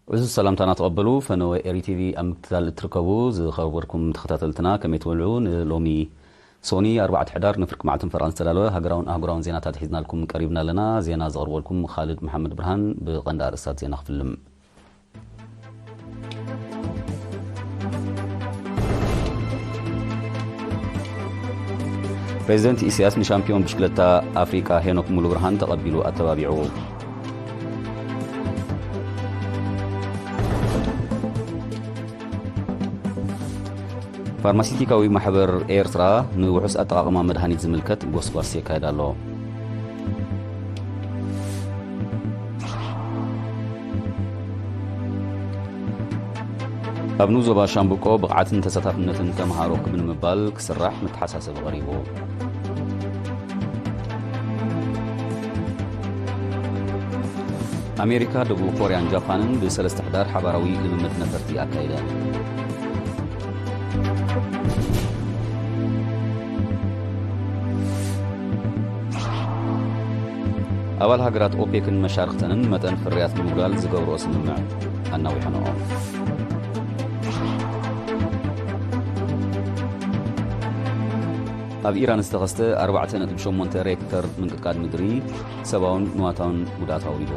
እዚ ሰላምታና ተቐበሉ። ፈነወ ኤሪ ቲቪ ኣብ ምክትታል እትርከቡ ዝኸበርኩም ተኸታተልትና ከመይ ትውዕሉ? ንሎሚ ሶኒ ኣርባዕተ ሕዳር ንፍርቂ መዓልትን ፈረቓን ዝተዳለወ ሃገራውን ኣህጉራውን ዜናታት ሒዝናልኩም ቀሪብና ኣለና። ዜና ዘቕርበልኩም ኻልድ መሓመድ ብርሃን። ብቐንዲ ኣርእስታት ዜና ክፍልም። ፕሬዚደንት ኢሳያስ ንሻምፒዮን ብሽክለታ ኣፍሪቃ ሄኖክ ሙሉብርሃን ተቐቢሉ ኣተባቢዑ። ፋርማሲቲካዊ ማሕበር ኤርትራ ንውሑስ ኣጠቓቕማ መድሃኒት ዝምልከት ጎስጓስ የካየድ ኣሎ። ኣብ ንኡስ ዞባ ሻምብቆ ብቕዓትን ተሳታፍነትን ተምሃሮ ክብ ንምባል ክስራሕ መተሓሳሰቢ ቀሪቡ። ኣሜሪካ፣ ደቡብ ኮርያን ጃፓንን ብሰለስተ ሕዳር ሓባራዊ ልምምድ ነፈርቲ ኣካይደን። ኣባል ሃገራት ኦፔክን መሻርክተንን መጠን ፍርያት ንምጉዳል ዝገብርኦ ስምምዕ ኣናዊሐንኦ። ኣብ ኢራን ዝተኸስተ ኣርባዕተ ነጥቢ ሸሞንተ ሬክተር ምንቅጥቃድ ምድሪ ሰብኣውን ንዋታውን ጉድኣት ኣውሪዱ።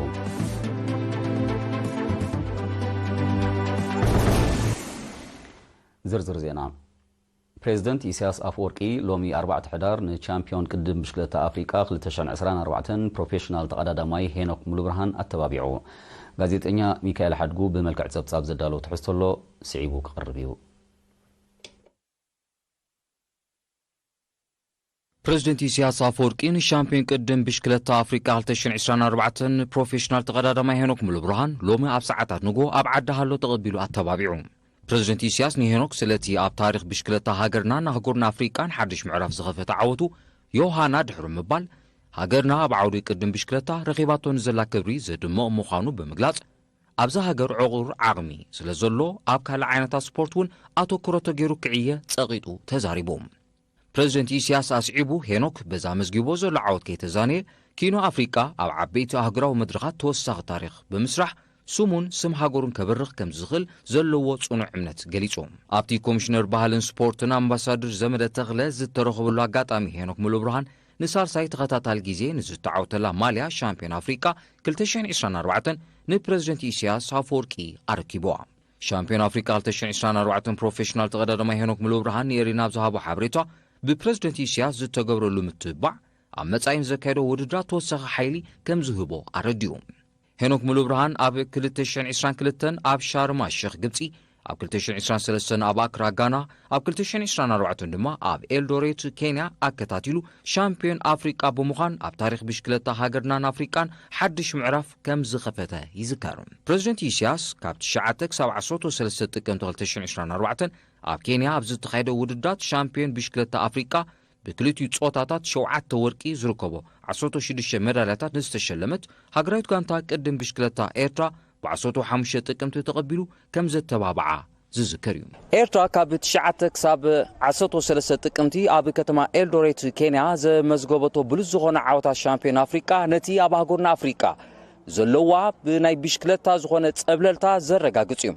ዝርዝር ዜና። ፕሬዚደንት ኢሳያስ ኣፈወርቂ ሎሚ ኣርባዕተ ሕዳር ንቻምፒዮን ቅድድም ብሽክለታ ኣፍሪቃ ክልተ ሽሕን ዕስራን ኣርባዕተን ፕሮፌሽናል ተቐዳዳማይ ሄኖክ ሙሉብርሃን ኣተባቢዑ። ጋዜጠኛ ሚካኤል ሓድጉ ብመልክዕ ጸብጻብ ዘዳለዎ ትሕዝቶ ኣሎ፣ ስዒቡ ክቐርብ እዩ። ፕሬዚደንት ኢሳያስ ኣፈወርቂ ንሻምፒዮን ቅድድም ብሽክለታ ኣፍሪቃ ክልተ ሽሕን ዕስራን ኣርባዕተን ፕሮፌሽናል ተቐዳዳማይ ሄኖክ ሙሉብርሃን ሎሚ ኣብ ሰዓታት ንግሆ ኣብ ዓዲ ሃሎ ተቐቢሉ ኣተባቢዑ። ፕሬዚደንት ኢሳያስ ንሄኖክ ስለቲ ኣብ ታሪኽ ብሽክለታ ሃገርናን ኣህጉርና ኣፍሪቃን ሓድሽ ምዕራፍ ዝኸፈተ ዓወቱ ዮሃና ድሕሪ ምባል፣ ሃገርና ኣብ ዓውዲ ቅድድም ብሽክለታ ረኺባቶ ንዘላ ክብሪ ዘድምቕ ምዃኑ ብምግላጽ፣ ኣብዛ ሃገር ዕቑር ዓቕሚ ስለ ዘሎ ኣብ ካልእ ዓይነታት ስፖርት እውን ኣተኩሮ ተገይሩ ክዕየ ጸቒጡ ተዛሪቡ። ፕሬዚደንት ኢሳያስ ኣስዒቡ፣ ሄኖክ በዛ መዝጊቦ ዘሎ ዓወት ከይተዛነየ፣ ኪኖ ኣፍሪቃ ኣብ ዓበይቲ ኣህጉራዊ መድረኻት ተወሳኺ ታሪኽ ብምስራሕ፣ ስሙን ስም ሃገሩን ከብርኽ ከም ዝኽእል ዘለዎ ጽኑዕ እምነት ገሊጹ። ኣብቲ ኮሚሽነር ባህልን ስፖርትን ኣምባሳደር ዘመደ ተኽለ ዝተረኸበሉ ኣጋጣሚ፣ ሄኖክ ሙሉብርሃን ንሳልሳይ ተኸታታሊ ግዜ ንዝተዓወተላ ማልያ ሻምፒዮን ኣፍሪቃ ክልተ ሽሕን ዕስራን ኣርባዕተን ንፕሬዚደንት ኢሳያስ ኣፈወርቂ ኣረኪብዋ። ሻምፒዮን ኣፍሪቃ ክልተ ሽሕን ዕስራን ኣርባዕተን ፕሮፌሽናል ተቐዳዳማይ ሄኖክ ሙሉብርሃን ንኤሪና ኣብ ዝሃቦ ሓበሬታ፣ ብፕሬዚደንት ኢሳያስ ዝተገብረሉ ምትብባዕ ኣብ መጻኢ ንዘካየዶ ውድድራት ተወሳኺ ሓይሊ ከም ዝህቦ ኣረዲኡ። ሄኖክ ሙሉብርሃን ኣብ ክልተ ሽሕን ዕስራን ክልተን ኣብ ሻርማ ሸኽ ግብጺ፣ ኣብ ክልተ ሽሕን ዕስራን ሰለስተን ኣብ ኣክራ ጋና፣ ኣብ ክልተ ሽሕን ዕስራን ኣርባዕተን ድማ ኣብ ኤልዶሬት ኬንያ ኣከታቲሉ ሻምፒዮን ኣፍሪቃ ብምዃን ኣብ ታሪኽ ብሽክለታ ሃገርናን ኣፍሪቃን ሓድሽ ምዕራፍ ከም ዝኸፈተ ይዝከር። ፕሬዚደንት ኢሳያስ ካብ ትሽዓተ ክሳብ ዓሰርተ ሰለስተ ጥቅምቲ ክልተ ሽሕን ዕስራን ኣርባዕተን ኣብ ኬንያ ኣብ ዝተኻየደ ውድድራት ሻምፒዮን ብሽክለታ ኣፍሪቃ ብክልቲኡ ጾታታት ሸውዓተ ወርቂ ዝርከቦ ዓሰርተ ሽዱሽተ ሜዳልያታት ንዝተሸለመት ሃገራዊት ጋንታ ቅድም ብሽክለታ ኤርትራ ብ ዓሰርተ ሓሙሽተ ጥቅምቲ ተቐቢሉ ከም ዘተባብዓ ዝዝከር እዩ። ኤርትራ ካብ ትሽዓተ ክሳብ ዓሰርተ ሰለስተ ጥቅምቲ ኣብ ከተማ ኤልዶሬት ኬንያ ዘመዝገበቶ ብሉጽ ዝኾነ ዓወታት ሻምፒዮን ኣፍሪቃ ነቲ ኣብ ኣህጉርና ኣፍሪቃ ዘለዋ ብናይ ብሽክለታ ዝኾነ ጸብለልታ ዘረጋግጽ እዩ።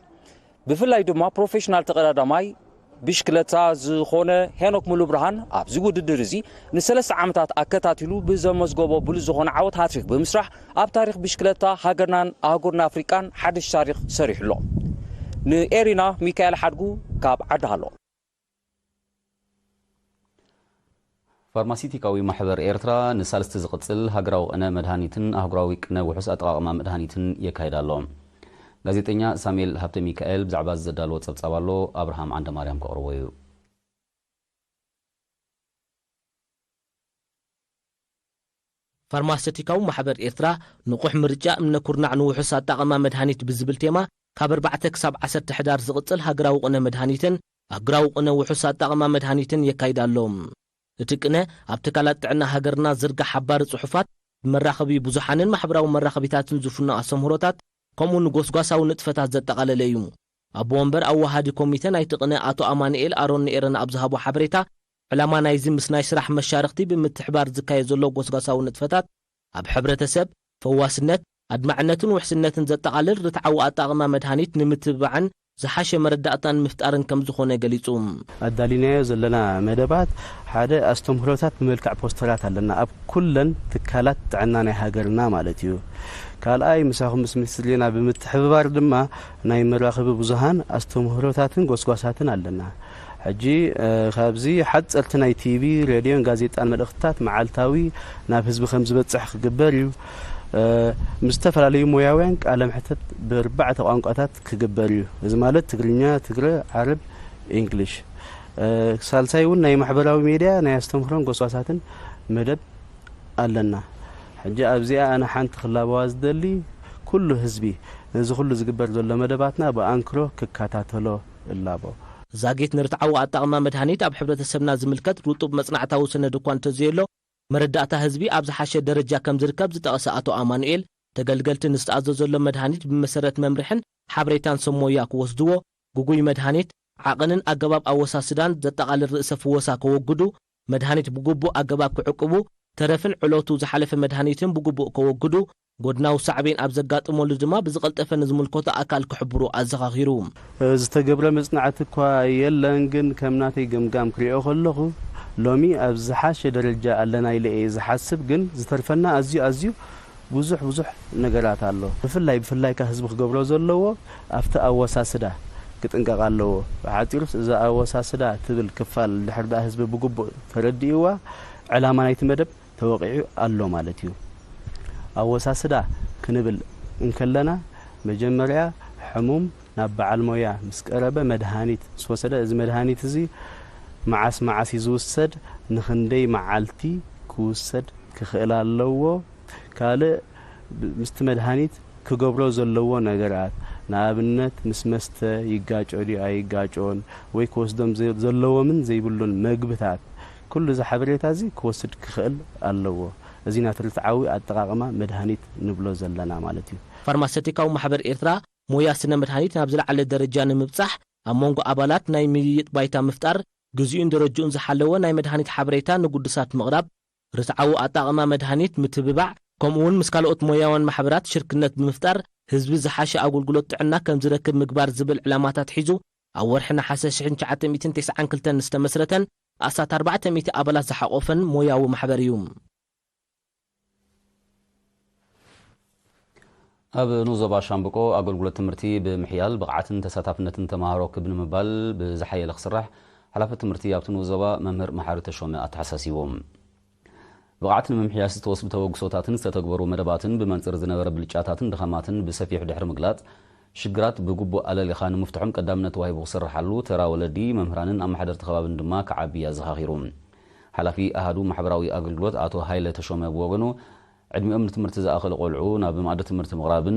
ብፍላይ ድማ ፕሮፌሽናል ተቐዳዳማይ ብሽክለታ ዝኾነ ሄኖክ ሙሉብርሃን ኣብዚ ውድድር እዚ ንሰለስተ ዓመታት ኣከታቲሉ ብዘመዝገቦ ብሉጽ ዝኾነ ዓወት ሃትሪክ ብምስራሕ ኣብ ታሪኽ ብሽክለታ ሃገርናን ኣህጉርና ኣፍሪቃን ሓድሽ ታሪኽ ሰሪሑ ኣሎ። ንኤሪና ሚካኤል ሓድጉ ካብ ዓዲ ሃሎ። ፋርማሲቲካዊ ማሕበር ኤርትራ ንሳልስቲ ዝቕጽል ሃገራዊ ቅነ መድሃኒትን ኣህጉራዊ ቅነ ውሑስ ኣጠቓቕማ መድሃኒትን የካይድ ኣሎ። ጋዜጠኛ ሳሙኤል ሃብተ ሚካኤል ብዛዕባ እዚ ዘዳለዎ ጸብጻብ ኣሎ፣ ኣብርሃም ዓንደማርያም ከቕርቦ እዩ። ፋርማሴቲካዊ ማሕበር ኤርትራ ንቑሕ ምርጫ እምነ ኩርናዕ ንውሑስ ኣጣቐማ መድሃኒት ብዝብል ቴማ ካብ ኣርባዕተ ክሳብ ዓሰርተ ሕዳር ዝቕጽል ሃገራዊ ቅነ መድሃኒትን ኣህጉራዊ ቅነ ውሑስ ኣጣቐማ መድሃኒትን የካይድ ኣሎ። እቲ ቅነ ኣብ ትካላት ጥዕና ሃገርና ዝርጋሕ ሓባሪ ጽሑፋት፣ ብመራኸቢ ብዙሓንን ማሕበራዊ መራኸቢታትን ዝፍኖ ኣስተምህሮታት፣ ከምኡ ንጎስጓሳዊ ንጥፈታት ዘጠቓለለ እዩ። ኣቦ ወንበር ኣወሃዲ ኮሚተ ናይቲ ቅነ ኣቶ ኣማኑኤል ኣሮን ንኤረና ኣብ ዝሃቦ ሓበሬታ፣ ዕላማ ናይዚ ምስ ናይ ስራሕ መሻርኽቲ ብምትሕባር ዝካየድ ዘሎ ጎስጓሳዊ ንጥፈታት ኣብ ሕብረተሰብ፣ ፈዋስነት፣ ኣድማዕነትን ውሕስነትን ዘጠቓልል ርትዓዊ ኣጠቓቕማ መድሃኒት ንምትብባዕን ዝሓሸ መረዳእታን ምፍጣርን ከም ዝኾነ ገሊጹ። ኣዳሊናዮ ዘለና መደባት ሓደ ኣስተምህሮታት ብመልክዕ ፖስተራት ኣለና ኣብ ኩለን ትካላት ጥዕና ናይ ሃገርና ማለት እዩ። ካልኣይ ምሳኹም ምስ ሚኒስትሪ ዜና ብምትሕብባር ድማ ናይ መራኸቢ ብዙሃን ኣስተምህሮታትን ጎስጓሳትን ኣለና። ሕጂ ካብዚ ሓፀርቲ ናይ ቲቪ፣ ሬድዮን ጋዜጣን መልእኽትታት መዓልታዊ ናብ ህዝቢ ከም ዝበፅሕ ክግበር እዩ። ምስ ዝተፈላለዩ ሞያውያን ቃለ መሕተት ብኣርባዕተ ቋንቋታት ክግበር እዩ። እዚ ማለት ትግርኛ፣ ትግረ፣ ዓረብ፣ ኢንግሊሽ። ሳልሳይ እውን ናይ ማሕበራዊ ሜድያ ናይ ኣስተምህሮን ጎስጓሳትን መደብ ኣለና። ሕጂ ኣብዚኣ ኣነ ሓንቲ ክላበዋ ዝደሊ፣ ኩሉ ህዝቢ ነዚ ኩሉ ዝግበር ዘሎ መደባትና ብኣንክሮ ክከታተሎ እላቦ። ዛጊት ንርትዓዊ ኣጠቓቕማ መድሃኒት ኣብ ሕብረተሰብና ዝምልከት ርጡብ መጽናዕታዊ ሰነድ እኳ እንተዘየሎ፣ መረዳእታ ህዝቢ ኣብ ዝሓሸ ደረጃ ከም ዝርከብ ዝጠቐሰ ኣቶ ኣማኑኤል፣ ተገልገልቲ ንዝተኣዘዘሎም መድሃኒት ብመሰረት መምርሕን ሓበሬታን ሰብ ሞያ ክወስድዎ፣ ግጉይ መድሃኒት፣ ዓቐንን ኣገባብ ኣወሳስዳን ዘጠቓልል ርእሰ ፍወሳ ከወግዱ፣ መድሃኒት ብግቡእ ኣገባብ ክዕቅቡ፣ ተረፍን ዕለቱ ዝሓለፈ መድሃኒትን ብግቡእ ከወግዱ፣ ጎድናዊ ሳዕቤን ኣብ ዘጋጥመሉ ድማ ብዝቐልጠፈ ንዝምልከቶ ኣካል ክሕብሩ ኣዘኻኺሩ። ዝተገብረ መጽናዕቲ እኳ የለን፣ ግን ከም ናተይ ገምጋም ክሪኦ ከለኹ ሎሚ ኣብ ዝሓሸ ደረጃ ኣለና ኢለ እየ ዝሓስብ። ግን ዝተርፈና ኣዝዩ ኣዝዩ ብዙሕ ብዙሕ ነገራት ኣሎ። ብፍላይ ብፍላይ ከኣ ህዝቢ ክገብሮ ዘለዎ ኣብቲ ኣወሳስዳ ክጥንቀቕ ኣለዎ። ብሓጺሩስ እዛ ኣወሳስዳ ትብል ክፋል ድሕር ደኣ ህዝቢ ብግቡእ ተረዲእዋ ዕላማ ናይቲ መደብ ተወቒዑ ኣሎ ማለት እዩ። ኣወሳስዳ ክንብል እንከለና መጀመርያ ሕሙም ናብ በዓል ሞያ ምስ ቀረበ መድሃኒት ምስ ወሰደ፣ እዚ መድሃኒት እዚ መዓስ መዓስ እዩ ዝውሰድ፣ ንኽንደይ መዓልቲ ክውሰድ ክኽእል ኣለዎ። ካልእ ምስቲ መድሃኒት ክገብሮ ዘለዎ ነገራት፣ ንኣብነት ምስ መስተ ይጋጮ ድዩ ኣይጋጮን፣ ወይ ክወስዶም ዘ- ዘለዎምን ዘይብሉን መግብታት፣ ኩሉ እዚ ሓበሬታ እዚ ክወስድ ክኽእል ኣለዎ። እዚ ናቲ ርትዓዊ ኣጠቓቕማ መድሃኒት ንብሎ ዘለና ማለት እዩ። ፋርማሰቲካዊ ማሕበር ኤርትራ ሞያ ስነ መድሃኒት ናብ ዝለዓለ ደረጃ ንምብጻሕ ኣብ መንጎ ኣባላት ናይ ምይይጥ ባይታ ምፍጣር፣ ግዚኡን ደረጅኡን ዝሓለወ ናይ መድሃኒት ሓበሬታ ንጉዱሳት ምቕራብ፣ ርትዓዊ ኣጣቕማ መድሃኒት ምትብባዕ፣ ከምኡውን ምስ ካልኦት ሞያውያን ማሕበራት ሽርክነት ብምፍጣር ህዝቢ ዝሓሸ ኣገልግሎት ጥዕና ከም ዝረክብ ምግባር ዝብል ዕላማታት ሒዙ ኣብ ወርሒ ነሓሰ ሽሕን ትሽዓተ ሚእትን ተስዓን ክልተን ዝተመስረተን ኣስታት ኣርባዕተ ሚእቲ ኣባላት ዝሓቖፈን ሞያዊ ማሕበር እዩ። ኣብ ንኡስ ዞባ ሻምብቆ ኣገልግሎት ትምህርቲ ብምሕያል ብቕዓትን ተሳታፍነትን ተመሃሮ ክብ ንምባል ብዝሓየለ ክስራሕ ሓላፊ ትምህርቲ ኣብቲ ንኡስ ዞባ መምህር መሓሪ ተሾመ ኣተሓሳሲቡ። ብቕዓት ንምምሕያሽ ዝተወስዱ ተበግሶታትን ዝተተግበሩ መደባትን ብመንጽር ዝነበረ ብልጫታትን ድኻማትን ብሰፊሑ ድሕሪ ምግላጽ፣ ሽግራት ብግቡእ ኣለሊኻ ንምፍትሖም ቀዳምነት ተዋሂቡ ክስርሓሉ ተራ ወለዲ፣ መምህራንን ኣመሓደርቲ ከባብን ድማ ክዓቢ ኣዘኻኺሩ። ሓላፊ ኣሃዱ ማሕበራዊ ኣገልግሎት ኣቶ ሃይለ ተሾመ ብወገኑ፣ ዕድሚኦም ንትምህርቲ ዝኣኸለ ቆልዑ ናብ መኣዲ ትምህርቲ ምቕራብን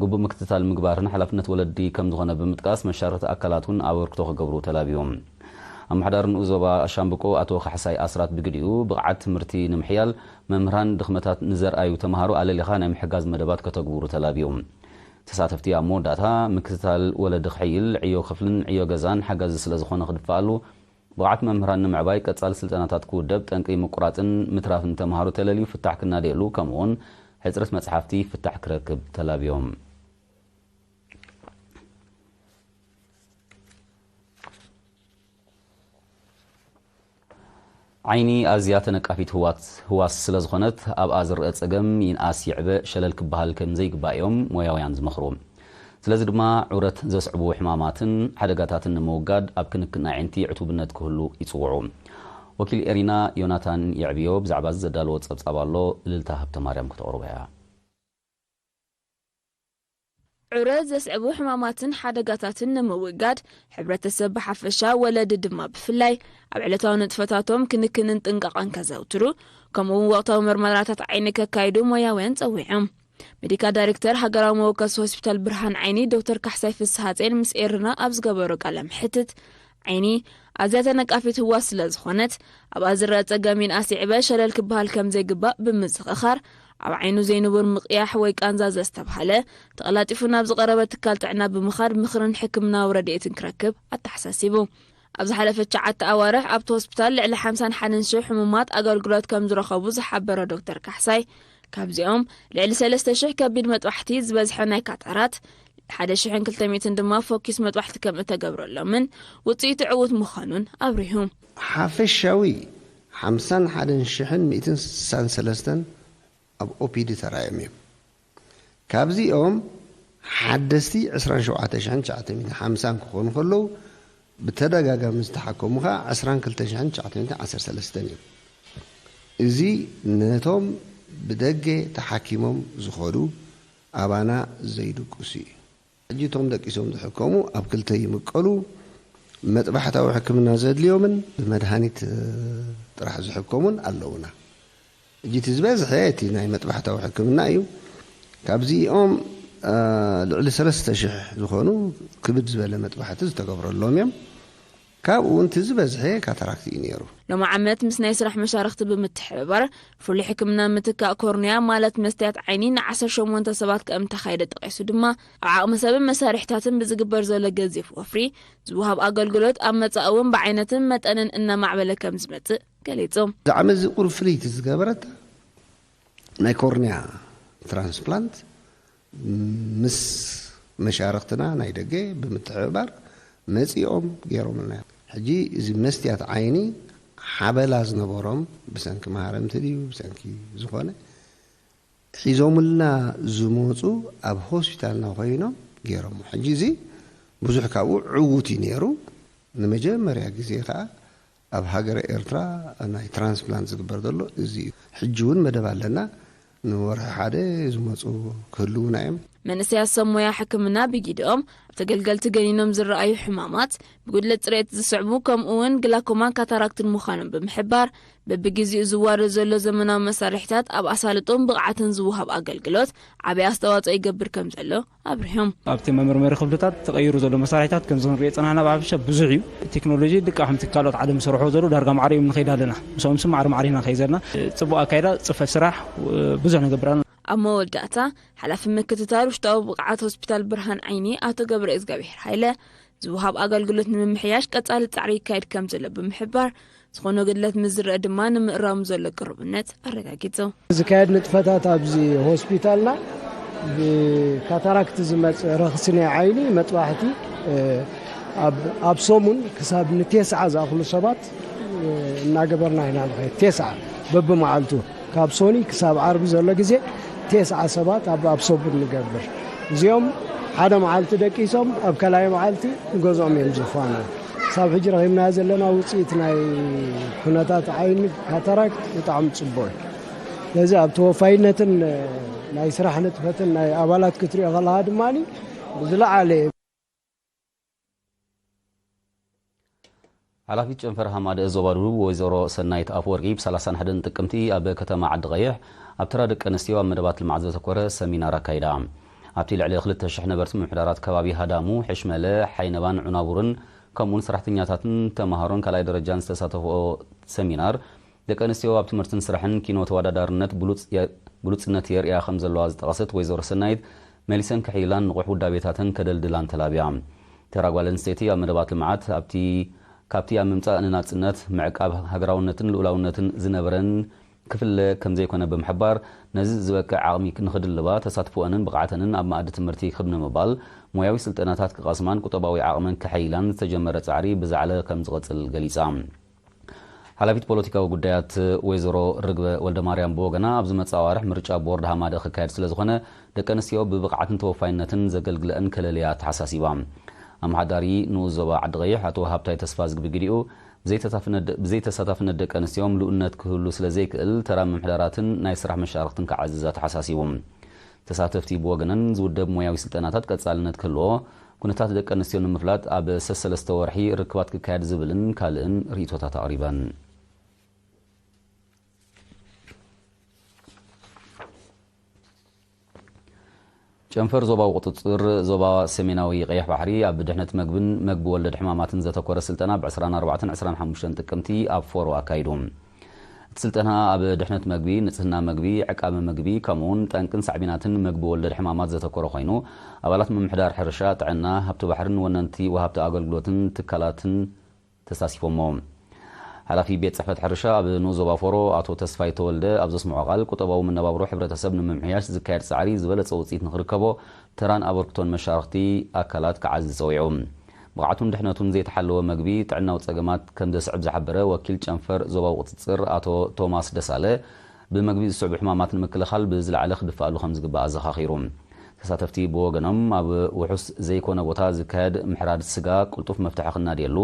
ግቡእ ምክትታል ምግባርን ሓላፍነት ወለዲ ከም ዝኾነ ብምጥቃስ፣ መሻርኽቲ ኣካላት እውን ኣበርክቶ ክገብሩ ተላብዮም። ኣመሓዳሪ ንኡስ ዞባ ሻምብቆ ኣቶ ካሕሳይ ኣስራት ብግዲኡ፣ ብቕዓት ትምህርቲ ንምሕያል መምህራን ድኽመታት ንዘርኣዩ ተምሃሮ ኣለሊኻ ናይ ምሕጋዝ መደባት ከተግብሩ ተላብዮም። ተሳተፍቲ ኣብ መወዳእታ ምክትታል ወለዲ ክሕይል ዕዮ ክፍልን ዕዮ ገዛን ሓጋዚ ስለ ዝኾነ ክድፈኣሉ፣ ብቕዓት መምህራን ንምዕባይ ቀጻሊ ስልጠናታት ክውደብ ጠንቂ ምቁራጽን ምትራፍን ተምሃሮ ተለልዩ ፍታሕ ክናደየሉ፣ ከምኡውን ሕጽረት መጽሓፍቲ ፍታሕ ክረክብ ተላብዮም። ዓይኒ ኣዝያ ተነቃፊት ህዋት ህዋስ ስለ ዝኾነት፣ ኣብኣ ዝረአ ጸገም ይንኣስ ይዕበ ሸለል ክበሃል ከም ዘይግባእ እዮም ሞያውያን ዝመኽሩ። ስለዚ ድማ ዑረት ዘስዕቡ ሕማማትን ሓደጋታትን ንምውጋድ ኣብ ክንክን ኣዒንቲ ዕቱብነት ክህሉ ይጽውዑ። ወኪል ኤሪና ዮናታን የዕብዮ ብዛዕባ እዚ ዘዳለዎ ጸብጻብ ኣሎ፣ እልልታ ሃብተማርያም ክተቕርቦ እያ። ዑረ ዘስዕቡ ሕማማትን ሓደጋታትን ንምውጋድ ሕብረተሰብ ብሓፈሻ ወለዲ ድማ ብፍላይ ኣብ ዕለታዊ ንጥፈታቶም ክንክንን ጥንቃቐን ከዘውትሩ ከምኡውን ወቕታዊ መርመራታት ዓይኒ ከካይዱ ሞያውያን ጸዊዖም። ሜዲካ ዳይሬክተር ሃገራዊ መወከሲ ሆስፒታል ብርሃን ዓይኒ ዶክተር ካሕሳይ ፍስሃጼን ምስ ኤርና ኣብ ዝገበሮ ቃለ ምሕትት ዓይኒ ኣዝያ ተነቃፊት ህዋስ ስለ ዝኾነት ኣብኣ ዝረአ ጸገም ይንኣስ ይዕበ ሸለል ክበሃል ከም ዘይግባእ ብምዝኽኻር ኣብ ዓይኑ ዘይንቡር ምቕያሕ ወይ ቃንዛ ዘስተብሃለ ተቐላጢፉ ናብ ዝቐረበ ትካል ጥዕና ብምኻድ ምኽርን ሕክምናዊ ረድኤትን ክረክብ ኣተሓሳሲቡ። ኣብ ዝሓለፈ ትሽዓተ ኣዋርሕ ኣብቲ ሆስፒታል ልዕሊ ሓምሳን ሓደን ሽሕ ሕሙማት ኣገልግሎት ከም ዝረኸቡ ዝሓበረ ዶክተር ካሕሳይ ካብዚኦም ልዕሊ ሰለስተ ሽሕ ከቢድ መጥባሕቲ ዝበዝሐ ናይ ካታራት፣ ሓደ ሽሕን ክልተ ሚእትን ድማ ፎኪስ መጥባሕቲ ከም እተገብረሎምን ውጽኢቱ ዕዉት ምዃኑን ኣብሪሁ። ሓፈሻዊ ሓምሳን ሓደን ሽሕን ሚእትን ስሳን ሰለስተን ኣብ ኦፒዲ ተራእዮም እዮም። ካብዚኦም ሓደስቲ ዕስራን ሸውዓተ ሽሕን ትሽዓተ ሚእትን ሓምሳን ክኾኑ ከለዉ፣ ብተደጋጋሚ ዝተሓከሙ ኸዓ ዕስራን ክልተ ሽሕን ትሽዓተ ሚእትን ዓሰርተ ሰለስተን እዮም። እዚ ነቶም ብደገ ተሓኪሞም ዝኸዱ ኣባና ዘይድቅሱ እዩ። ሕጂ እቶም ደቂሶም ዝሕከሙ ኣብ ክልተ ይምቀሉ። መጥባሕታዊ ሕክምና ዘድልዮምን ብመድሃኒት ጥራሕ ዝሕከሙን ኣለዉና። ሕጂ እቲ ዝበዝሐ እቲ ናይ መጥባሕታዊ ሕክምና እዩ። ካብዚኦም ልዕሊ ሰለስተ ሽሕ ዝኾኑ ክብድ ዝበለ መጥባሕቲ ዝተገብረሎም እዮም። ካብኡ እውን እቲ ዝበዝሐ ካታራክት እዩ ነይሩ። ሎሚ ዓመት ምስ ናይ ስራሕ መሻርክቲ ብምትሕብባር ፍሉይ ሕክምና ምትካእ ኮርንያ ማለት መስትያት ዓይኒ ንዓሰርተ ሸሞንተ ሰባት ከም እተኻየደ ጠቒሱ ድማ፣ ኣብ ዓቕሚ ሰብን መሳርሕታትን ብዝግበር ዘሎ ገዚፍ ወፍሪ ዝወሃብ ኣገልግሎት ኣብ መጻኢ እውን ብዓይነትን መጠንን እናማዕበለ ከም ዝመጽእ ገሊጹ። እዚ ዓመት እዚ ቁሩብ ፍልይቲ ዝገበረታ ናይ ኮርንያ ትራንስፕላንት ምስ መሻርክትና ናይ ደገ ብምትሕብባር መጺኦም ገይሮምልና እዮም። ሕጂ እዚ መስትያት ዓይኒ ሓበላ ዝነበሮም ብሰንኪ ማህረምቲ ድዩ ብሰንኪ ዝኾነ ሒዞምልና ዝመፁ ኣብ ሆስፒታልና ኮይኖም ገይሮም። ሕጂ እዚ ብዙሕ ካብኡ ዕዉት እዩ ነይሩ። ንመጀመርያ ግዜ ከዓ ኣብ ሃገረ ኤርትራ ናይ ትራንስፕላንት ዝግበር ዘሎ እዚ እዩ። ሕጂ እውን መደብ ኣለና። ንወርሒ ሓደ ዝመፁ ክህልዉና እዮም። መንእሰያት ሰብ ሞያ ሕክምና ብጊድኦም ኣብ ተገልገልቲ ገኒኖም ዝረኣዩ ሕማማት ብጉድለት ጽሬት ዝስዕቡ ከምኡ እውን ግላኮማን ካታራክትን ምዃኖም ብምሕባር፣ በብግዜኡ ዝዋደድ ዘሎ ዘመናዊ መሳርሒታት ኣብ ኣሳልጦን ብቕዓትን ዝወሃብ ኣገልግሎት ዓቢ ኣስተዋጽኦ ይገብር ከም ዘሎ ኣብሪሆም። ኣብቲ መመርመሪ ክፍልታት ተቐይሩ ዘሎ መሳርሒታት ከምዚ ክንሪኦ ዝጸናሕና ብሓፈሻ ብዙሕ እዩ። ቴክኖሎጂ ልክዕ ከምቲ ካልኦት ዓለም ዝሰርሖ ዘሎ ዳርጋ ማዕረ እዮም ንኸይድ ኣለና። ምስኦም ስም ማዕረ ማዕረ ኢና ንኸይድ ዘለና። ጽቡቕ ኣካይዳ፣ ጽፈት ስራሕ፣ ብዙሕ ንገብር ኣለና። ኣብ መወዳእታ፣ ሓላፊ ምክትታል ውሽጣዊ ብቕዓት ሆስፒታል ብርሃን ዓይኒ ኣቶ ገብረ እግዚኣብሔር ሃይለ፣ ዝወሃብ ኣገልግሎት ንምምሕያሽ ቀጻሊ ጻዕሪ ይካየድ ከም ዘሎ ብምሕባር፣ ዝኾነ ጉድለት ምስ ዝረአ ድማ ንምእራሙ ዘሎ ቅሩብነት ኣረጋጊጹ። ዝካየድ ንጥፈታት ኣብዚ ሆስፒታልና ብካታራክት ዝመጽእ ረኽሲ ናይ ዓይኒ መጥባሕቲ፣ እ፣ ኣብ፣ ኣብ ሰሙን ክሳብ ንቴስዓ ዝኣኽሉ ሰባት፣ እ፣ እናገበርና ኢና ንኸይድ። ቴስዓ በብመዓልቱ፣ ካብ ሶኒ ክሳብ ዓርቢ ዘሎ ግዜ ቴስዓ ሰባት ኣብ፣ ኣብ ሰሙን ንገብር። እዚኦም ሓደ መዓልቲ ደቂሶም ኣብ ካልኣይ መዓልቲ ንገዝኦም እዮም ዝፋነው። ክሳብ ሕጂ ረኺብናዮ ዘለና ውፅኢት ናይ ኩነታት ዓይኒ ካታራክት ብጣዕሚ ፅቡቅ እዩ። ስለዚ ኣብ ተወፋይነትን ናይ ስራሕ ንጥፈትን ናይ ኣባላት ክትሪኦ ከለኻ ድማ ዝለዓለ እዩ። ሓላፊት ጨንፈር ሃማደእ ዞባ ደቡብ ወይዘሮ ሰናይት ኣፈወርቂ ብሰላሳን ሓደን ጥቅምቲ ኣብ ከተማ ዓዲ ቀይሕ ኣብ ተራ ደቂ ኣንስትዮ ኣብ መደባት ልምዓት ዘተኮረ ሰሚናር ኣካይዳ። ኣብቲ ልዕሊ ክልተ ሽሕ ነበርቲ ምምሕዳራት ከባቢ ሃዳሙ፣ ሕሽመለ፣ ሓይነባን ዑናቡርን ከምኡውን ሰራሕተኛታትን ተምሃሮን ካልኣይ ደረጃን ዝተሳተፍኦ ሰሚናር፣ ደቂ ኣንስትዮ ኣብ ትምህርትን ስራሕን ኪኖ ተወዳዳርነት ብሉጽ የ-፣ ብሉጽነት የርእያ ከም ዘለዋ ዝጠቐሰት ወይዘሮ ሰናይት፣ መሊሰን ክሕይላን ንቑሕ ውዳቤታተን ከደልድላን ተላብያ። ተራ ጓል ኣንስተይቲ ኣብ መደባት ልምዓት ኣብቲ፣ ካብቲ ኣብ ምምጻእ ንናጽነት፣ ምዕቃብ ሃገራውነትን ልኡላውነትን ዝነበረን ክፍለ ከም ዘይኮነ ብምሕባር፣ ነዚ ዝበቅዕ ዓቕሚ ንኽድልባ ተሳትፎኣንን ብቕዓተንን ኣብ መኣዲ ትምህርቲ ክብ ንምባል ሞያዊ ስልጠናታት ክቐስማን ቁጠባዊ ዓቕመን ከሐይላን ዝተጀመረ ጻዕሪ ብዛዕለ ከም ዝቐጽል ገሊጻ። ሓላፊት ፖለቲካዊ ጉዳያት ወይዘሮ ርግበ ወልደማርያም ብወገና፣ ኣብ ዝመጽእ ኣዋርሕ ምርጫ ቦርድ ሃማደ ክካየድ ስለ ዝኾነ፣ ደቂ ኣንስትዮ ብብቕዓትን ተወፋይነትን ዘገልግለአን ከለልያ ኣተሓሳሲባ። ኣመሓዳሪ ንኡስ ዞባ ዓዲ ቀይሕ ኣቶ ሃብታይ ተስፋዝጊ ብግዲኡ፣ ብዘይ ተሳፍነት ደ-፣ ብዘይ ተሳታፍነት ደቂ ኣንስትዮ ምሉእነት ክህሉ ስለ ዘይክእል፣ ተራ ምምሕዳራትን ናይ ስራሕ መሻርኽትን ክዓዝዝ ኣተሓሳሲቡ። ተሳተፍቲ ብወገነን ዝውደብ ሞያዊ ስልጠናታት ቀጻልነት ክህልዎ፣ ኩነታት ደቂ ኣንስትዮ ንምፍላጥ ኣብ ሰሰለስተ ወርሒ ርክባት ክካየድ ዝብልን ካልእን ርእይቶታት ኣቕሪበን። ጨንፈር ዞባዊ ቁጽጽር ዞባ ሰሜናዊ ቀይሕ ባሕሪ ኣብ ድሕነት መግብን መግቢ ወለድ ሕማማትን ዘተኮረ ስልጠና ብ ዕስራን ኣርባዕተን ዕስራን ሓሙሽተን ጥቅምቲ ኣብ ፎሮ ኣካይዱ። እቲ ስልጠና ኣብ ድሕነት መግቢ፣ ንጽህና መግቢ፣ ዕቃበ መግቢ፣ ከምኡውን ጠንቅን ሳዕቤናትን መግቢ ወለድ ሕማማት ዘተኮረ ኮይኑ፣ ኣባላት ምምሕዳር ሕርሻ፣ ጥዕና፣ ሃብቲ ባሕርን ወነንቲ ወሃብቲ ኣገልግሎትን ትካላትን ተሳቲፎሞ። ሓላፊ ቤት ጽሕፈት ሕርሻ ኣብ ንኡስ ዞባ ፎሮ ኣቶ ተስፋይ ተወልደ ኣብ ዘስምዖ ቃል፣ ቁጠባዊ መነባብሮ ሕብረተሰብ ንምምሕያሽ ዝካየድ ጻዕሪ ዝበለጸ ውጽኢት ንኽርከቦ ተራን ኣበርክቶን መሻርኽቲ ኣካላት ክዓዝዝ ጸዊዑ። ብቕዓቱን ድሕነቱን ዘይተሓለወ መግቢ ጥዕናዊ ጸገማት ከም ዘስዕብ ዝሓበረ ወኪል ጨንፈር ዞባዊ ቁጽጽር ኣቶ ቶማስ ደሳለ፣ ብመግቢ ዝስዕቡ ሕማማት ንምክልኻል ብዝለዓለ ክድፍኣሉ ከም ዝግባእ ኣዘኻኺሩ። ተሳተፍቲ ብወገኖም፣ ኣብ ውሑስ ዘይኮነ ቦታ ዝካየድ ምሕራድ ስጋ ቅልጡፍ መፍትሒ ክናድየሉ፣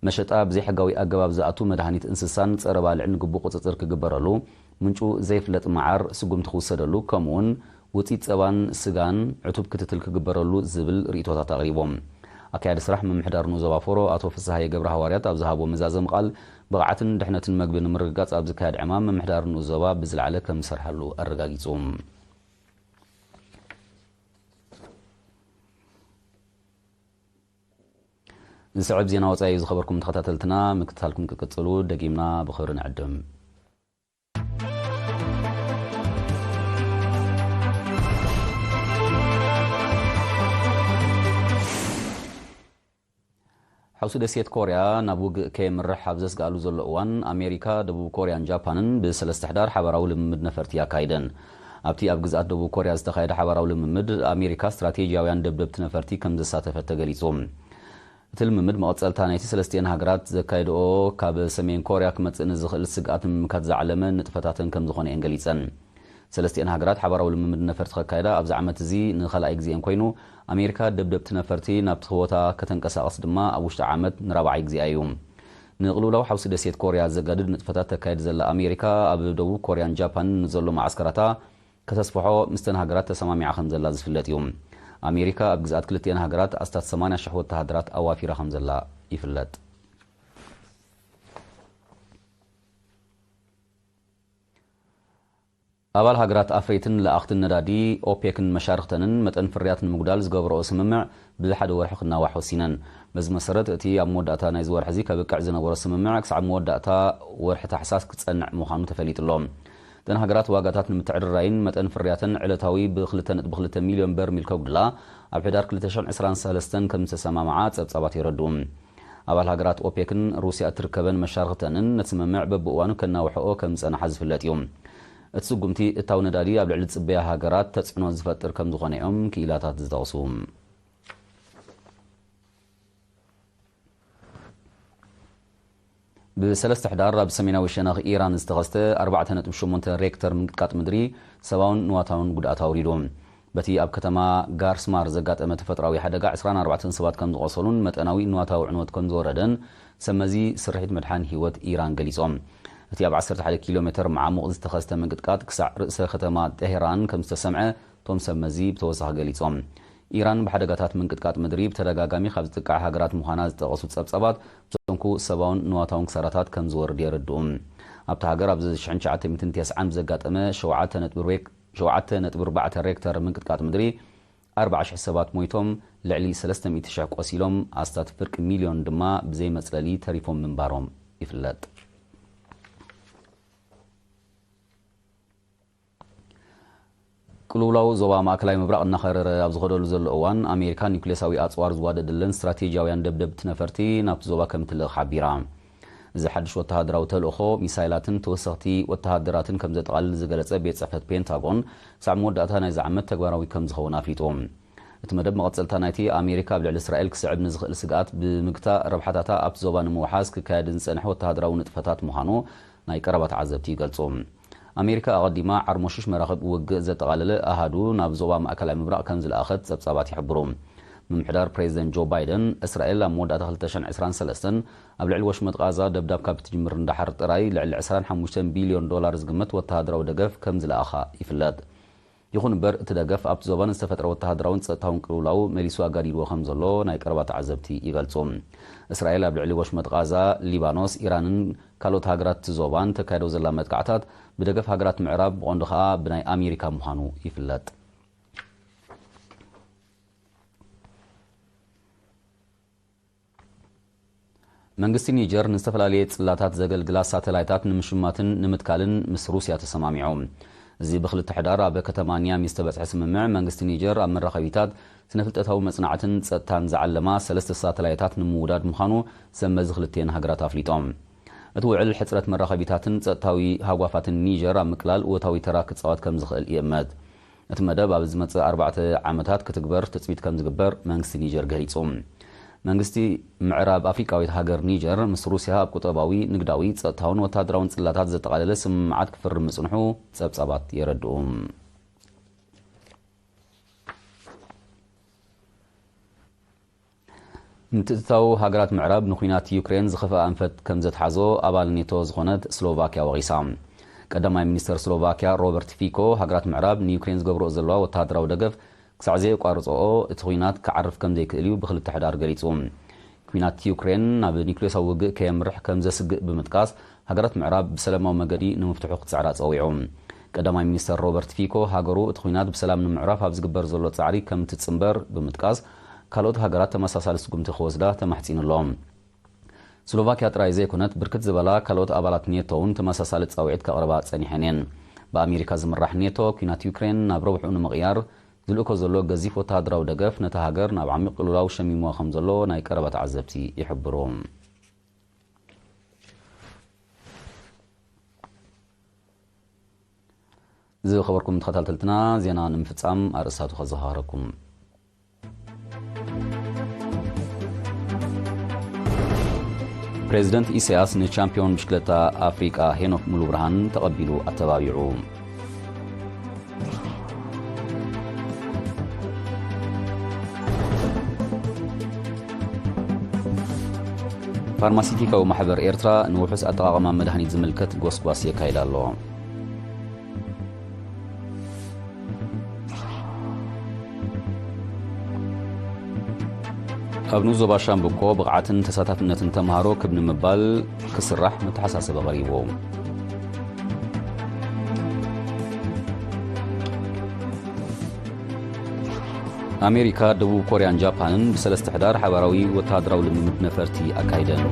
መሸጣ ብዘይሕጋዊ ኣገባብ ዝኣቱ መድሃኒት እንስሳን ጸረ ባልዕን ግቡእ ቁጽጽር ክግበረሉ፣ ምንጩ ዘይፍለጥ መዓር ስጉምቲ ክውሰደሉ፣ ከምኡውን ውጽኢት ጸባን ስጋን ዕቱብ ክትትል ክግበረሉ ዝብል ርእይቶታት ኣቕሪቦም። ኣካያዲ ስራሕ ምምሕዳር ንኡስ ዞባ ፎሮ ኣቶ ፍስሃየ ገብረ ሃዋርያት ኣብ ዝሃቦ መዛዘሚ ቃል፣ ብቕዓትን ድሕነትን መግቢ ንምርግጋጽ ኣብ ዝካየድ ዕማም ምምሕዳር ንኡስ ዞባ ብዝለዓለ ከም ዝሰርሓሉ ኣረጋጊጹ። ዝስዕብ ዜና ወጻኢ እዩ ዝኸበርኩም ተኸታተልትና፣ ምክትታልኩም ክትቅጽሉ ደጊምና ብኽብሪ ንዕድም። ሓውሲ ደሴት ኮርያ ናብ ውግእ ከየምርሕ ኣብ ዘስግኣሉ ዘሎ እዋን፣ ኣሜሪካ፣ ደቡብ ኮርያን ጃፓንን ብሰለስተ ሕዳር ሓባራዊ ልምምድ ነፈርቲ ኣካይደን። ኣብቲ ኣብ ግዝኣት ደቡብ ኮርያ ዝተኻየደ ሓባራዊ ልምምድ፣ ኣሜሪካ ስትራቴጂያውያን ደብደብቲ ነፈርቲ ከም ዘሳተፈት ተገሊጹ። እቲ ልምምድ መቐጸልታ ናይቲ ሰለስቲኤን ሃገራት ዘካየድኦ ካብ ሰሜን ኮርያ ክመጽእ ንዝኽእል ስግኣት ንምምካት ዝዓለመ ንጥፈታተን ከም ዝኾነ እየን ገሊጸን። ሰለስቲኤን ሃገራት ሓባራዊ ልምምድ ነፈርቲ ከካየዳ ኣብዚ ዓመት እዚ ንኻልኣይ ግዜኤን ኮይኑ፣ ኣሜሪካ ደብደብቲ ነፈርቲ ናብቲ ቦታ ከተንቀሳቕስ ድማ ኣብ ውሽጢ ዓመት ንራብዓይ ግዜኣ እዩ። ንቕልውላው ሓውሲ ደሴት ኮርያ ዘጋድድ ንጥፈታት ተካይድ ዘላ ኣሜሪካ፣ ኣብ ደቡብ ኮርያን ጃፓንን ንዘሎ መዓስከራታ ከተስፍሖ ምስተን ሃገራት ተሰማሚዓ ከም ዘላ ዝፍለጥ እዩ። ኣሜሪካ ኣብ ግዝኣት ክልቲኤን ሃገራት ኣስታት ሰማንያ ሽሕ ወተሃደራት ኣዋፊራ ከም ዘላ ይፍለጥ። ኣባል ሃገራት ኣፍረይትን ለኣኽትን ነዳዲ ኦፔክን መሻርኽተንን መጠን ፍርያት ንምጉዳል ዝገበረኦ ስምምዕ ብሓደ ወርሒ ክናዋሕ ወሲነን። በዚ መሰረት፣ እቲ ኣብ መወዳእታ ናይዚ ወርሒ እዚ ከብቅዕ ዝነበሮ ስምምዕ ክሳዕ መወዳእታ ወርሒ ታሕሳስ ክጸንዕ ምዃኑ ተፈሊጡ ኣሎ። እተን ሃገራት ዋጋታት ንምትዕርራይን መጠን ፍርያተን ዕለታዊ ብ ክልተ ነጥቢ ክልተ ሚልዮን በርሚል ከጉድላ ኣብ ሕዳር ክልተ ሽሕን ዕስራን ሰለስተን ከም ዝተሰማምዓ ጸብጻባት የረድኡ። ኣባል ሃገራት ኦፔክን ሩስያ እትርከበን መሻርኽተንን ነቲ ስምምዕ በብእዋኑ ከናውሕኦ ከም ዝጸንሓ ዝፍለጥ እዩ። እቲ ስጉምቲ እታው ነዳዲ ኣብ ልዕሊ ዝጽበያ ሃገራት ተጽዕኖ ዝፈጥር ከም ዝኾነ እዮም ክኢላታት ዝጠቕሱ። ብሰለስተ ሕዳር ኣብ ሰሜናዊ ሸነኽ ኢራን ዝተኸስተ ኣርባዕተ ነጥቢ ሸሞንተ ሬክተር ምንቅጥቃጥ ምድሪ ሰብኣውን ንዋታውን ጉድኣት ኣውሪዱ። በቲ ኣብ ከተማ ጋርስማር ዘጋጠመ ተፈጥሮኣዊ ሓደጋ ዕስራን ኣርባዕተን ሰባት ከም ዝቖሰሉን መጠናዊ ንዋታዊ ዕንወት ከም ዝወረደን ሰመዚ ስርሒት ምድሓን ህይወት ኢራን ገሊጾም። እቲ ኣብ ዓሰርተ ሓደ ኪሎ ሜተር መዓሙቕ ዝተኸስተ ምንቅጥቃጥ ክሳዕ ርእሰ ከተማ ቴሄራን ከም ዝተሰምዐ እቶም ሰመዚ ብተወሳኺ ገሊጾም። ኢራን ብሓደጋታት ምንቅጥቃጥ ምድሪ ብተደጋጋሚ ካብ ዝጥቃዓ ሃገራት ምዃና ዝጠቐሱ ጸብጻባት፣ ብሰንኩ ሰብኣውን ንዋታውን ክሳራታት ከም ዝወርድ የረድኡ። ኣብታ ሃገር ኣብዚ ሽሕን ትሽዓተ ሚእትን ተስዓን ብዘጋጠመ ሸውዓተ ነጥቢ ሬክ-፣ ሸውዓተ ነጥቢ ኣርባዕተ ሬክተር ምንቅጥቃጥ ምድሪ ኣርብዓ ሽሕ ሰባት ሞይቶም፣ ልዕሊ ሰለስተ ሚእቲ ሽሕ ቆሲሎም፣ ኣስታት ፍርቂ ሚልዮን ድማ ብዘይ መጽለሊ ተሪፎም ምንባሮም ይፍለጥ። ቅልውላው ዞባ ማእከላይ ምብራቕ እናኸረረ ኣብ ዝኸደሉ ዘሎ እዋን፣ ኣሜሪካ ኒውክሌሳዊ ኣጽዋር ዝዋደደለን ስትራቴጂያውያን ደብደብቲ ነፈርቲ ናብቲ ዞባ ከም ትልእኽ ሓቢራ። እዚ ሓድሽ ወተሃደራዊ ተልእኾ፣ ሚሳይላትን ተወሰኽቲ ወተሃደራትን ከም ዘጠቓልል ዝገለጸ ቤት ጽሕፈት ፔንታጎን፣ ክሳዕ መወዳእታ ናይዚ ዓመት ተግባራዊ ከም ዝኸውን ኣፍሊጡ። እቲ መደብ መቐጸልታ ናይቲ ኣሜሪካ ኣብ ልዕሊ እስራኤል ክስዕብ ንዝኽእል ስግኣት ብምግታእ ረብሓታታ ኣብቲ ዞባ ንምውሓስ ክካየድ ዝጸንሐ ወተሃደራዊ ንጥፈታት ምዃኑ ናይ ቀረባ ተዓዘብቲ ይገልጹ። ኣሜሪካ ኣቐዲማ ዓርሞሽሽ መራኽብ ውግእ ዘጠቓለለ ኣሃዱ ናብ ዞባ ማእከላይ ምብራቕ ከም ዝለኣኸት ጸብጻባት ይሕብሩ። ምምሕዳር ፕሬዚደንት ጆ ባይደን፣ እስራኤል ኣብ መወዳእታ ክልተ ሽሕን ዕስራን ሰለስተን ኣብ ልዕሊ ወሽመጥ ቃዛ ደብዳብ ካብ እትጅምር ንደሓር ጥራይ ልዕሊ ዕስራን ሓሙሽተን ቢልዮን ዶላር ዝግመት ወተሃደራዊ ደገፍ ከም ዝለኣኻ ይፍለጥ። ይኹን እምበር፣ እቲ ደገፍ ኣብቲ ዞባ ንዝተፈጥረ ወተሃደራውን ጸጥታውን ቅልውላው መሊሱ ኣጋዲድዎ ከም ዘሎ ናይ ቀረባ ተዓዘብቲ ይገልጹ። እስራኤል ኣብ ልዕሊ ወሽመጥ ቃዛ፣ ሊባኖስ፣ ኢራንን ካልኦት ሃገራት እቲ ዞባን ተካይዶ ዘላ መጥቃዕታት ብደገፍ ሃገራት ምዕራብ፣ ብቐንዱ ኸኣ ብናይ ኣሜሪካ ምዃኑ ይፍለጥ። መንግስቲ ኒጀር ንዝተፈላለየ ጽላታት ዘገልግላ ሳተላይታት ንምሽማትን ንምትካልን ምስ ሩስያ ተሰማሚዑ። እዚ ብክልተ ሕዳር ኣብ ከተማ ኒያሚ ዝተበጽሐ ስምምዕ፣ መንግስቲ ኒጀር ኣብ መራኸቢታት፣ ስነ-ፍልጠታዊ መጽናዕትን ጸጥታን ዝዓለማ ሰለስተ ሳተላይታት ንምውዳድ ምዃኑ ሰመዚ ክልቲኤን ሃገራት ኣፍሊጦም። እቲ ውዕል ሕጽረት መራኸቢታትን ጸጥታዊ ሃጓፋትን ኒጀር ኣብ ምቅላል እወታዊ ተራ ክጻወት ከም ዝኽእል ይእመት። እቲ መደብ ኣብ ዝመጽእ ኣርባዕተ ዓመታት ክትግበር ትጽቢት ከም ዝግበር መንግስቲ ኒጀር ገሊጹ። መንግስቲ ምዕራብ ኣፍሪቃዊት ሃገር ኒጀር ምስ ሩስያ ኣብ ቁጠባዊ፣ ንግዳዊ፣ ጸጥታውን ወታደራውን ጽላታት ዘጠቓለለ ስምምዓት ክፍርም ምጽንሑ ጸብጻባት የረድኡ። ምትእትታው ሃገራት ምዕራብ ንኲናት ዩክሬን ዝኸፍአ ኣንፈት ከም ዘትሓዞ ኣባል ኔቶ ዝኾነት ስሎቫኪያ ወቒሳ። ቀዳማይ ሚኒስተር ስሎቫኪያ ሮበርት ፊኮ፣ ሃገራት ምዕራብ ንዩክሬን ዝገብርኦ ዘለዋ ወተሃደራዊ ደገፍ ክሳዕ ዘየቋርጽኦ እቲ ኲናት ክዓርፍ ከም ዘይክእል እዩ ብክልተ ሕዳር ገሊጹ። ኲናት ዩክሬን ናብ ኒውክሌሳዊ ውግእ ከየምርሕ ከም ዘስግእ ብምጥቃስ፣ ሃገራት ምዕራብ ብሰላማዊ መገዲ ንምፍትሑ ክጽዕራ ጸዊዑ። ቀዳማይ ሚኒስተር ሮበርት ፊኮ፣ ሃገሩ እቲ ኲናት ብሰላም ንምዕራፍ ኣብ ዝግበር ዘሎ ጻዕሪ ከም ትጽንበር ብምጥቃስ፣ ካልኦት ሃገራት ተመሳሳሊ ስጉምቲ ክወስዳ ተማሕጺኑ ኣሎ። ስሎቫኪያ ጥራይ ዘይኮነት፣ ብርክት ዝበላ ካልኦት ኣባላት ኔቶ እውን ተመሳሳሊ ጻውዒት ከቕርባ ጸኒሐን እየን። ብኣሜሪካ ዝምራሕ ኔቶ፣ ኲናት ዩክሬን ናብ ረብሕኡ ንምቕያር ዝልእኮ ዘሎ ገዚፍ ወተሃደራዊ ደገፍ፣ ነታ ሃገር ናብ ዓሚቕ ቅልውላው ሸሚምዋ ከም ዘሎ ናይ ቀረባ ተዓዘብቲ ይሕብሩ። ዝኸበርኩም ተኸታተልትና፣ ዜና ንምፍጻም ኣርእስታቱ ከዘኻኽረኩም። ፕሬዚደንት ኢሳያስ ንቻምፒዮን ብሽክለታ ኣፍሪቃ ሄኖክ ሙሉብርሃን ተቐቢሉ ኣተባቢዑ። ፋርማሲቲካዊ ማሕበር ኤርትራ ንውሑስ ኣጠቓቕማ መድሃኒት ዝምልከት ጎስጓስ የካይድ ኣሎ። ኣብ ንኡስ ዞባ ሻምብቆ ብቕዓትን ተሳታፍነትን ተምሃሮ ክብ ንምባል ክስራሕ መተሓሳሰቢ ቀሪቡ። ኣሜሪካ፣ ደቡብ ኮርያን ጃፓንን ብሰለስተ ሕዳር ሓባራዊ ወተሃደራዊ ልምምድ ነፈርቲ ኣካይደን።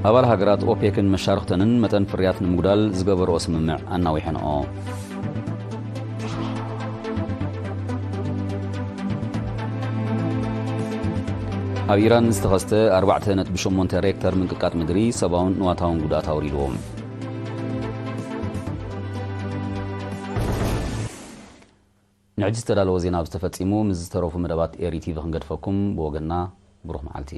ኣባል ሃገራት ኦፔክን መሻርኽተንን መጠን ፍርያት ንምጉዳል ዝገበርኦ ስምምዕ ኣናዊሐንኦ። ኣብ ኢራን ዝተኸስተ ኣርባዕተ ነጥቢ ሸሞንተ ሬክተር ምንቅቃጥ ምድሪ ሰብኣውን ንዋታውን ጉድኣት ኣውሪድዎ። ንሕጂ ዝተዳለወ ዜና ኣብዚ ተፈጺሙ። ምስ ዝተረፉ መደባት ኤሪ ቲቪ ክንገድፈኩም። ብወገንና ብሩኽ መዓልቲ።